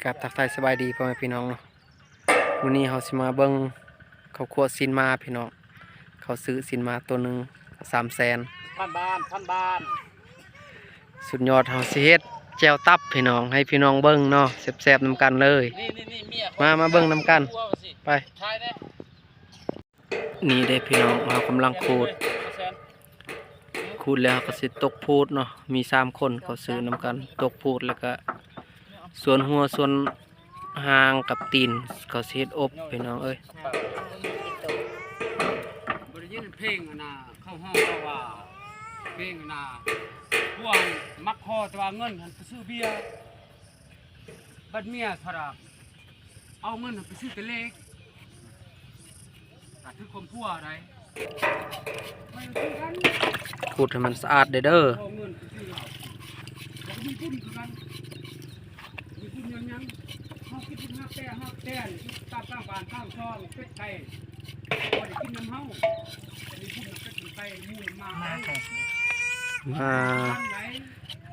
ກາບທັກທາຍສະບາຍດີພໍ່ແມ່ພີ່ນ້ອງເນາະ. ມື້ນີ້ເຮົາຊິມາເບິ່ງເຂົາຂົ້ວຊີ້ນໝາພີ່ນ້ອງ. ເຂົາຊື້ຊີ້ນໝາໂຕໜຶ່ງສາມແສນ. ພັນບາດ ພັນບາດ. ສຸດຍອດ. ເຮົາຊິເຮັດແຈ່ວຕັບພີ່ນ້ອງ ໃຫ້ພີ່ນ້ອງເບິ່ງເນາະ ແຊບໆນຳກັນເລີຍ. ນີ້ໆໆ ເມຍ ມາ ມາເບິ່ງນຳກັນ ໄປ. ນີ້ເດ້ພີ່ນ້ອງ ເຮົາກຳລັງຂູດ ຂູດແລ້ວເຮົາກໍຊິຕົກພູດເນາະ. ມີສາມຄົນເຂົາຊື້ນຳກັນ ຕົກພູດ ແລ້ວກໍສ່ວນຫົວ ສ່ວນຫາງກັບຕີນ ເຂົາຊິເຮັດອົບພີ່ນ້ອງເອີຍ. ບໍ່ໄດ້ຍິນເພງຫັ້ນນະ ເຂົາຮ້ອງວ່າ ເພງຫັ້ນນະ ພວກມັກຂໍແຕ່ວ່າເງິນຫັ້ນໄປຊື້ເບຍ. ບັດເມຍພະລາ ເອົາເງິນໄປຊື້ແຕ່ເລກ ກະຖືກຄວາມຜົວໄດ໋. ຂູດໃຫ້ມັນສະອາດເດີ້ ຂໍເງິນໄປຊື້ເຫຼົ້າ ແລ້ວກໍມີບຸນຄືກັນ. ມີບຸນຫຍັງ ເຮົາກິນບຸນຮັກແຕ່ ຮັກແຕ່ ຕາມຕ່າງບ້ານຕ່າງຊ່ອງ ເປັດໄກ່ ບໍ່ໄດ້ກິນນຳເຮົາ. ມີບຸນນຳເປັດນຳໄກ່ ໝູນຳໝາ ມາ ມາ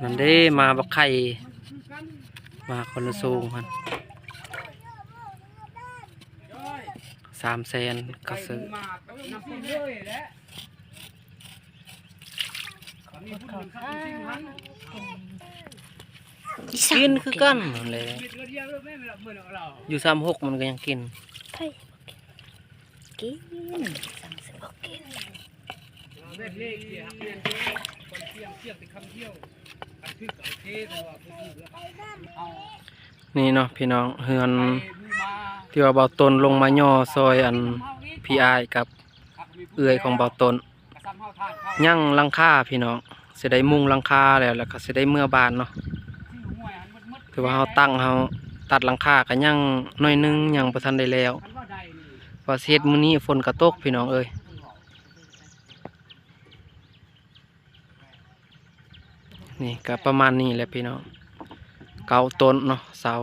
ນັ້ນເດ້ ມາບັກໄຂ່ ມາຄົນລະໂຊງຫັ້ນ ສາມແສນ ກະຊື້ ກິນຄືກັນຫັ້ນແຫຼະ ຢູ່ສາມຫົກມັນກໍຍັງກິນ ກິນ ສັ່ງຊື້ບໍ່ກິນ. ນີ້ເນາະພີ່ນ້ອງ ເຮືອນທີ່ວ່າບ່າວຕົນລົງມາຍໍ່ຊ່ອຍອັນພີ່ອ້າຍກັບເອື້ອຍຂອງບ່າວຕົນ ຍັງຫຼັງຄາພີ່ນ້ອງ ຊິໄດ້ມຸງຫຼັງຄາແລ້ວ ແລ້ວກໍຊິໄດ້ເມືອບ້ານເນາະ. ຖືວ່າເຮົາຕັ້ງ ເຮົາຕັດຫຼັງຄາກໍຍັງໜ້ອຍໜຶ່ງ ຍັງບໍ່ທັນໄດ້ແລ້ວ ວ່າຊິເຮັດມື້ນີ້ ຝົນກໍຕົກພີ່ນ້ອງເອີຍ. ນີ້ກໍປະມານນີ້ແຫຼະພີ່ນ້ອງ ເກົ້າຕົ້ນເນາະ ເສົາ.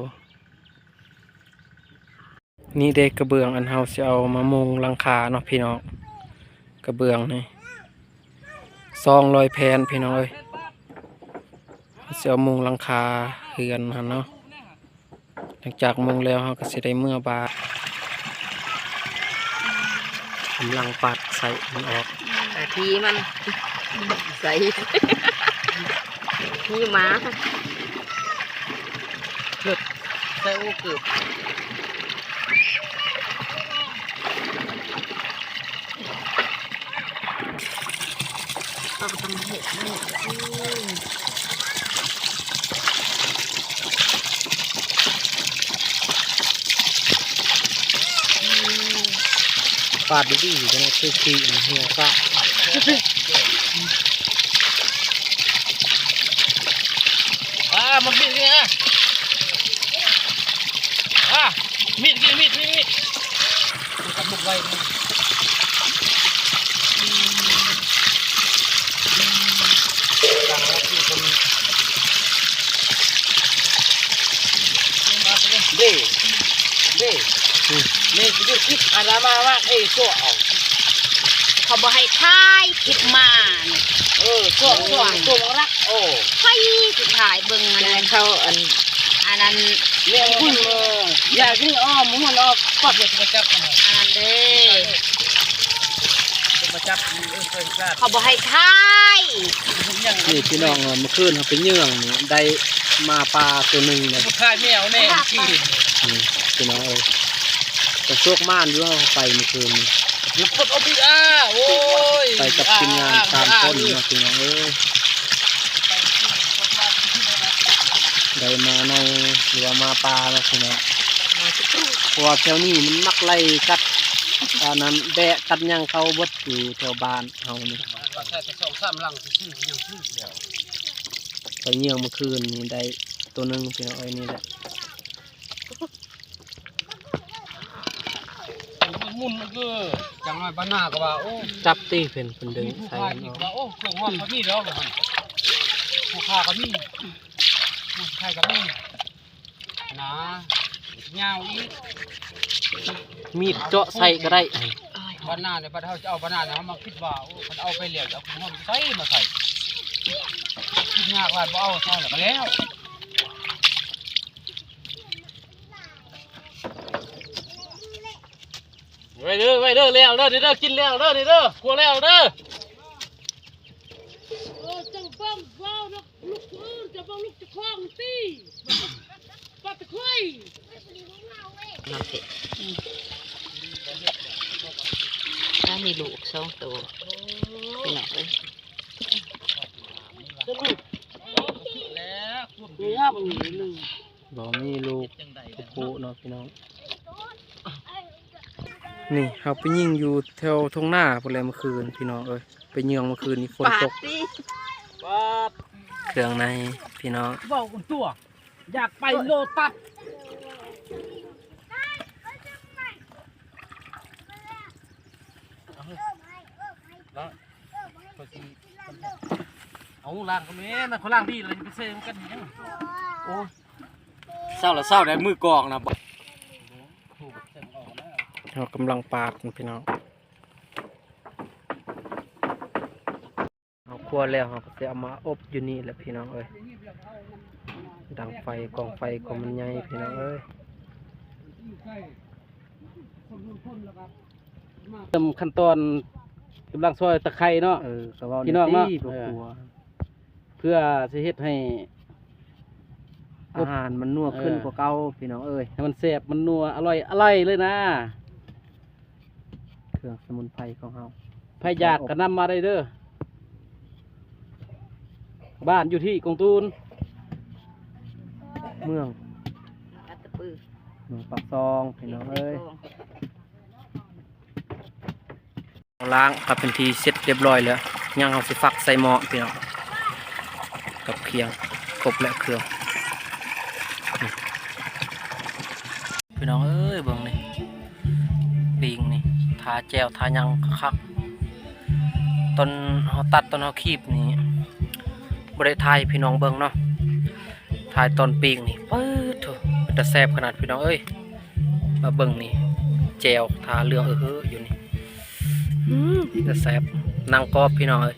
ນີ້ເດ້ກະເບື້ອງອັນເຮົາຊິເອົາມາມຸງຫຼັງຄາເນາະພີ່ນ້ອງ ກະເບື້ອງນີ້ ສອງຮ້ອຍແຜ່ນພີ່ນ້ອງເອີຍ ເຮົາຊິເອົາມຸງຫຼັງຄາເຮືອນຫັ້ນເນາະ. ຫຼັງຈາກມຸງແລ້ວ ເຮົາກໍຊິໄດ້ເມືອບ້ານ ກຳລັງປັດໃສ່ມັນອອກ ອາ ທີ່ມັນໃສ່ ມີໝາ ເກີບ ໃສ່ໂອເກີບ. ເອົາຕຳເຫັດນີ້ ປາດດີໆ ຈັ່ງຄືຂີ້ເຫື່ອກະ. ອ່າ ມັນມີດນີ້ນະ ອ່າ ມີດ ມີດ ມີດ ມີດ ມີດ ມັນກະບຸກໄວນີ້ ເດ້ ເດ້ ອືມ ເດ້ ຊິເຮັດຄລິບ ອາດາມາວ່າ ເອີ ຊົ່ວເອົາ ເຂົາບໍ່ໃຫ້ຖ່າຍຄລິບໝານີ້ ເອີ ຊ່ວງ ຊ່ວງ ຊ່ວງລັກ ໂອ້ ໃຜຊິຖ່າຍເບິ່ງອັນນັ້ນ ເຂົາອັນ ອັນນັ້ນ ແມ່ນ ເອີ ຢ່າຊິອ້ອມ ມັນອອກປັບ ອັນນັ້ນເດ້ ມາຈັບ ເອີ ເຂົາບໍ່ໃຫ້ຖ່າຍ. ນີ້ພີ່ນ້ອງ ເມື່ອຄືນເຮົາໄປເຍື່ອງນີ້ ໄດ້ໝາປ່າຕົວໜຶ່ງເລີຍ ຖ່າຍແມວແນ່ ອືມ ພີ່ນ້ອງເອີຍ ແຕ່ໂຊກໝານຢູ່ ເຮົາໄປເມື່ອຄືນນີ້ ຢູ່ຄົນອົບອີອາ ໂອ້ຍ ໄປກັບທີມງານສາມຄົນເນາະ ພີ່ນ້ອງເອີຍ ໄດ້ໝາໃນ ຫຼືວ່າໝາປ່າເນາະ ພີ່ນ້ອງ ເພາະວ່າແຖວນີ້ມັນມັກໄລ່ກັດ ອັນນັ້ນ ແບະກັດຫຍັງເຂົ້າເບິດ ຢູ່ແຖວບ້ານເຮົານີ້ ວ່າແຕ່ສອງສາມຫຼັງຊື່ໆ ຍັງຖືກແລ້ວ ໄປເຍື່ອງເມື່ອຄືນນີ້ໄດ້ຕົວໜຶ່ງ ພີ່ນ້ອງເອີຍ ນີ້ແຫຼະ ໝຸນໆ ເອີ ຈັ່ງໜ້ອຍບ້ານນາກໍວ່າ ໂອ້ ຈັບຕິ ເພິ່ນ ເພິ່ນດຶງໃສ່ ວ່າ ໂອ້ ເຄື່ອງຫອມກໍມີດອກ ຜູ້ຂ້າກໍມີ ຜູ້ໄທກໍມີ ໜາ ຍາວອີກ ມີດເຈາະໃສ່ກໍໄດ້ ບ້ານນານີ້ ບັດເຮົາຈະເອົາບ້ານນານີ້ ເຮົາມາຄິດວ່າ ໂອ້ ຄັນເອົາໄປແລ້ວຈະເອົາຂອງຫອມໃສ່ມາໃສ່ ຄິດຍາກຫຼາຍ ບໍ່ເອົາໃສ່ແລ້ວກໍແລ້ວ. ໄວ້ເດີ ໄວ້ເດີ ແລ້ວເດີ ນີ້ເດີ ກິນແລ້ວເດີ ນີ້ເດີ ຄົວແລ້ວເດີ. ເອີ ເຈົ້າເບິ່ງເວົ້ານຳລູກຜູ້ອື່ນ ເຈົ້າເບິ່ງລູກເຈົ້າຂອງຕິ ປາຕະຄຸຍ. ນັ້ນຕິ ອືມ ຖ້າມີລູກສອງໂຕ ພີ່ນ້ອງເອີຍ. ບໍ່ມີລູກຜູ້ເນາະພີ່ນ້ອງ. ນີ້ເຮົາໄປຍິງຢູ່ແຖວທົ່ງນາພຸ້ນແຫຼະມື້ຄືນພີ່ນ້ອງເອີຍ ໄປເຍືອງມື້ຄືນນີ້ຝົນຕົກ. ປາດຕິ ປາດ ເຄື່ອງໃນພີ່ນ້ອງ ເວົ້າກັນຕົວະ ຢາກໄປໂລຕັດ. ເອົາລ້າງກໍແມ່ນ ຂ້ອຍລ້າງດີແລ້ວ ຊິໄປໃສ່ນຳກັນຫຍັງ? ໂອ້ຍ ເຊົາລະເຊົາໄດ້ ມືກອງນະ. ເຮົາກຳລັງປາດພີ່ນ້ອງ. ເຮົາຄົວແລ້ວ ເຮົາກໍຊິເອົາມາອົບຢູ່ນີ້ແຫຼະພີ່ນ້ອງເອີຍ. ດັງໄຟ ກອງໄຟກໍມັນໃຫຍ່ພີ່ນ້ອງເອີຍ. ເລີ່ມຂັ້ນຕອນກຳລັງຊອຍຕະໄຄເນາະ. ເອີ ກໍເວົ້າ ພີ່ນ້ອງເນາະ ເອີ ເພື່ອຊິເຮັດໃຫ້ອາຫານມັນນົວຂຶ້ນ ເອີ ກວ່າເກົ່າພີ່ນ້ອງເອີຍ ໃຫ້ມັນແຊບ ມັນນົວ ອະລ່ອຍ ອະໄລເລີຍນະ. ເຄື່ອງສະໝຸນໄພຂອງເຮົາ ໃຜຢາກກໍນຳມາໄດ້ເດີ. ບ້ານຢູ່ທີ່ກົງຕູນ ເມືອງອັດຕະປື ເມືອງປາກຊ່ອງພີ່ນ້ອງເອີຍ. ເຮົາລ້າງກັບເປັນທີ່ເສັດຮຽບຮ້ອຍແລ້ວ ຍັງເຮົາຊິຟັກໃສ່ໝໍ້ພີ່ນ້ອງ ກັບຄຽງ ຄົບແລ້ວເຄື່ອງ. ພີ່ນ້ອງເອີຍ ເບິ່ງນີ້ ປີ້ງນີ້ ທາແຈ່ວ ທາຫຍັງຄັກໆ. ຕອນເຮົາຕັດ ຕອນເຮົາຄີບນີ້ ບໍ່ໄດ້ຖ່າຍໃຫ້ພີ່ນ້ອງເບິ່ງເນາະ ຖ່າຍຕອນປີ້ງນີ້ ປາດໂທ້ ເປັນຕາແຊບຂະໜາດພີ່ນ້ອງເອີຍ. ມາເບິ່ງນີ້ ແຈ່ວ ທາເຫຼືອງເອີເຮີຢູ່ນີ້ ອືມ ເປັນຕາແຊບ ໜັງກອບພີ່ນ້ອງເອີຍ.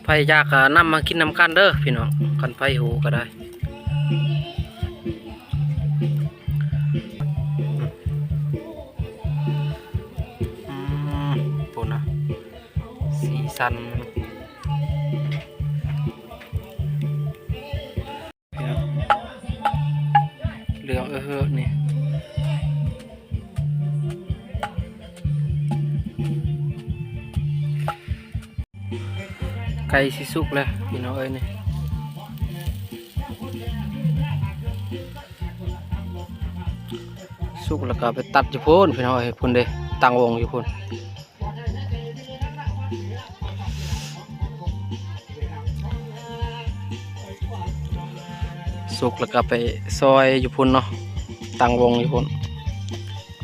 ໃຜຢາກກໍນຳມາກິນນຳກັນເດີພີ່ນ້ອງ ຄັນໃຜຫິວກໍໄດ້. ອືມ ພຸ້ນນະ ສີສັນ ເຫຼືອງເອີເຮີນີ້. ໄກ່ຊິສຸກແລ້ວພີ່ນ້ອງເອີຍນີ້ ສຸກແລ້ວກໍໄປຕັດຢູ່ພຸ້ນພີ່ນ້ອງເອີຍ ພຸ້ນເດ້ ຕັ້ງວົງຢູ່ພຸ້ນ. ສຸກແລ້ວກໍໄປຊອຍຢູ່ພຸ້ນເນາະ ຕັ້ງວົງຢູ່ພຸ້ນ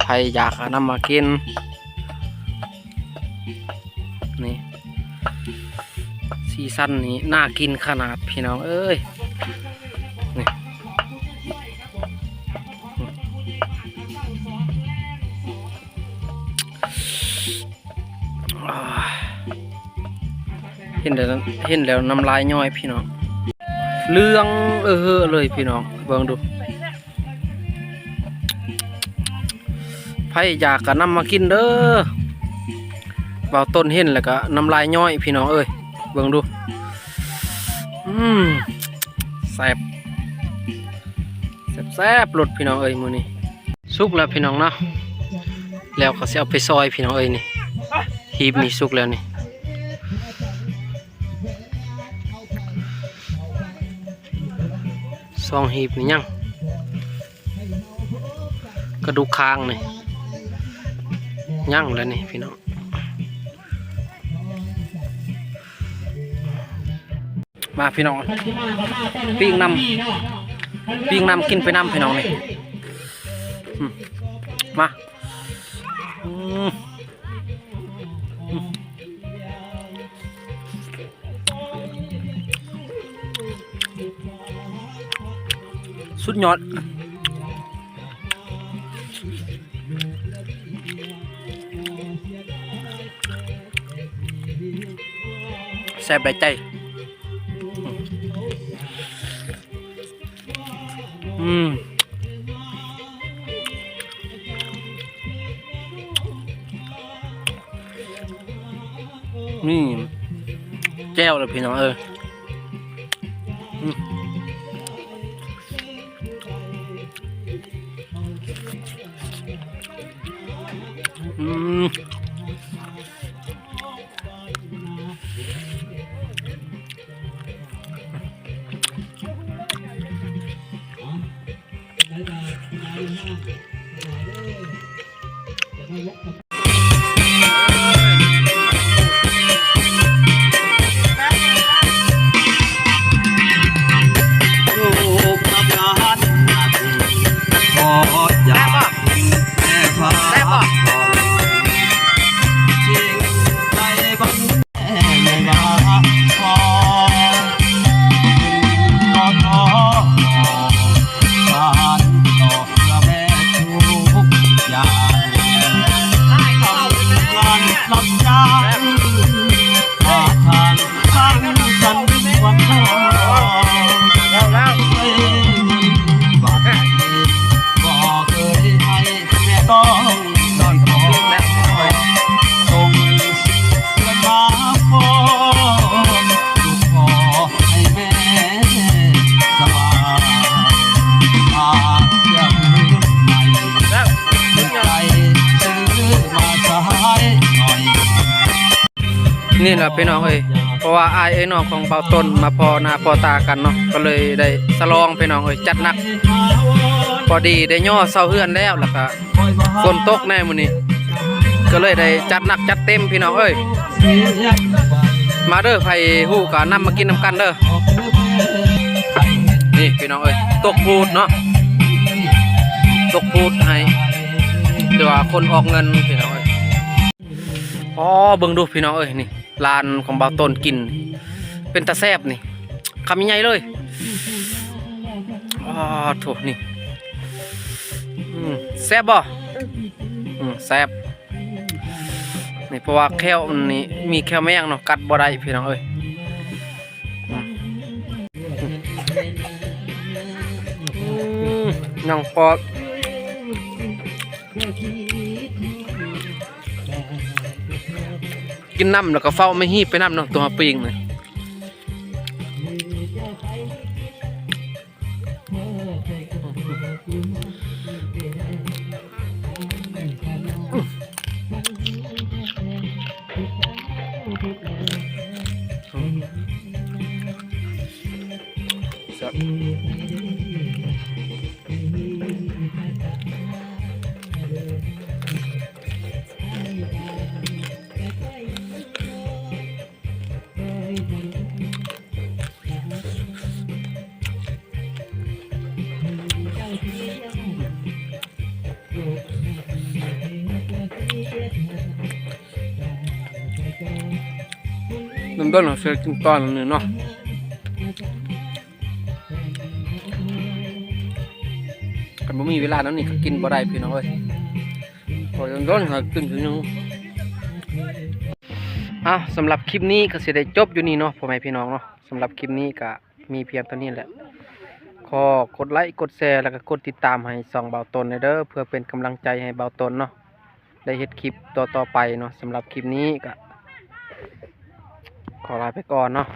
ໃຜຢາກກໍນຳມາກິນ. ນີ້ ສີສັນນີ້ໜ້າກິນຂະໜາດພີ່ນ້ອງເອີຍ ນີ້. ເຫັນແລ້ວ ເຫັນແລ້ວນ້ຳລາຍຍ້ອຍພີ່ນ້ອງ ເຫຼືອງເອີເຮີເລີຍພີ່ນ້ອງ ເບິ່ງດູ. ໃຜຢາກກໍນຳມາກິນເດີ ບ່າວຕົ້ນເຫັນແລ້ວກໍນ້ຳລາຍຍ້ອຍພີ່ນ້ອງເອີຍ ເບິ່ງດູ. ອືມ ແຊບ ແຊບໆ ໂລດພີ່ນ້ອງເອີຍ ມື້ນີ້. ສຸກແລ້ວພີ່ນ້ອງເນາະ ແລ້ວກໍຊິເອົາໄປຊອຍພີ່ນ້ອງເອີຍນີ້ ຮີບນີ້ສຸກແລ້ວນີ້ ສອງຮີບນີ້ຍັງ ກະດູກຄາງນີ້ຍັງແລ້ວນີ້ພີ່ນ້ອງ. ມາພີ່ນ້ອງ ປີ້ງນຳ ປີ້ງນຳ ກິນໄປນຳພີ່ນ້ອງນີ້ ອືມ ມາ ອືມ ອືມ ສຸດຍອດ ແຊບໄດ້ໃຈ. ອືມ. ນີ້ແຈ່ວລະພີ່ນ້ອງເອີຍ. ອືມ ອືມ. ນີ້ລະພີ່ນ້ອງເອີຍ ເພາະວ່າອ້າຍເອື້ອຍນ້ອງຂອງບ່າວຕົ້ນມາພໍ້ໜ້າພໍ້ຕາກັນເນາະ ກໍເລີຍໄດ້ສະຫຼອງພີ່ນ້ອງເອີຍ ຈັດໜັກ. ພໍດີໄດ້ຍໍເຊົາເຮືອນແລ້ວ ແລ້ວກະຝົນຕົກແນ່ມື້ນີ້ ກໍເລີຍໄດ້ຈັດໜັກຈັດເຕັມພີ່ນ້ອງເອີຍ. ມາເດີ ໃຜຮູ້ກໍນຳມາກິນນຳກັນເດີ. ນີ້ພີ່ນ້ອງເອີຍ ຕົກພູດເນາະ ຕົກພູດໃຫ້ ແຕ່ວ່າຄົນອອກເງິນພີ່ນ້ອງເອີຍ. ອໍ ເບິ່ງດູພີ່ນ້ອງເອີຍ ນີ້ ຫຼານຂອງບ່າວຕົ້ນກິນ ເປັນຕາແຊບນີ້ ຄຳໃຫຍ່ໆເລີຍ. ອໍ ໂທ້ ນີ້ ອືມ ແຊບບໍ່? ອືມ ແຊບ ນີ້ ເພາະວ່າແຂ້ວມັນນີ້ມີແຂ້ວແມງເນາະ ກັດບໍ່ໄດ້ພີ່ນ້ອງເອີຍ. ອືມ ອືມ ໜັງປອດ ກິນນ້ຳແລ້ວກໍເຝົ້າມາຮີບໄປນຳເນາະ ຕົວເຮົາປີ້ງນະ. ແຊບ ດົນໆ ເຮົາຊິໄດ້ກິນຕອນໜຶ່ງເນາະ. ຄັນບໍ່ມີເວລາແນວນີ້ກໍກິນບໍ່ໄດ້ພີ່ນ້ອງເອີຍ ເພາະດົນໆ ເຮົາກິນເທື່ອໜຶ່ງ. ເອົ້າ ສຳລັບຄລິບນີ້ກໍຊິໄດ້ຈົບຢູ່ນີ້ເນາະ ພໍ່ແມ່ພີ່ນ້ອງເນາະ. ສຳລັບຄລິບນີ້ກໍມີພຽງເທົ່ານີ້ແຫຼະ. ຂໍກົດໄລ ກົດແຊ ແລ້ວກໍກົດຕິດຕາມໃຫ້ຊ່ອງບ່າວຕົ້ນແດ່ເດີ ເພື່ອເປັນກຳລັງໃຈໃຫ້ບ່າວຕົ້ນເນາະ ໄດ້ເຮັດຄລິບຕໍ່ໆໄປເນາະ. ສຳລັບຄລິບນີ້ກໍຂໍລາໄປກ່ອນເນາະ.